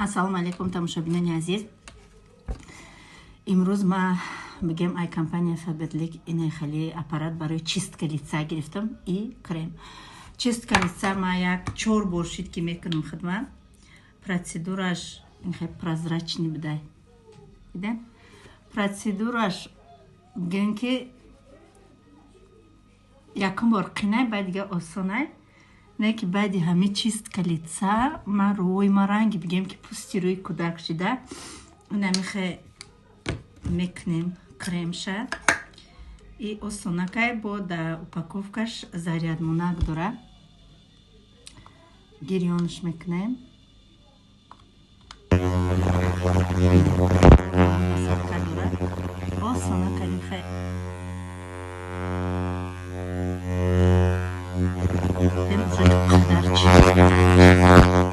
Ассалому алайкум, тамошобинони азиз. Имрӯз ма бигем, ай компания Фаберлик ине хеле аппарат барои чистка лица гирифтам и крем. Чистка лица ма як чор бор шид, ки мекунам хидмат. Процедураш инхе прозрачный будай. Дидем? Процедураш бигем, ки якум бор қинай, баъд дига осонай. Не ки баъди ҳами чистка лица ман рӯи ма ранги, бигем, ки пӯсти рӯи кӯдак шида. Инамихе мекунем кремша и осонакай, бо да упаковкаш зарядмонак дора, гирёнш мекунем, насадка дора, осонакай михе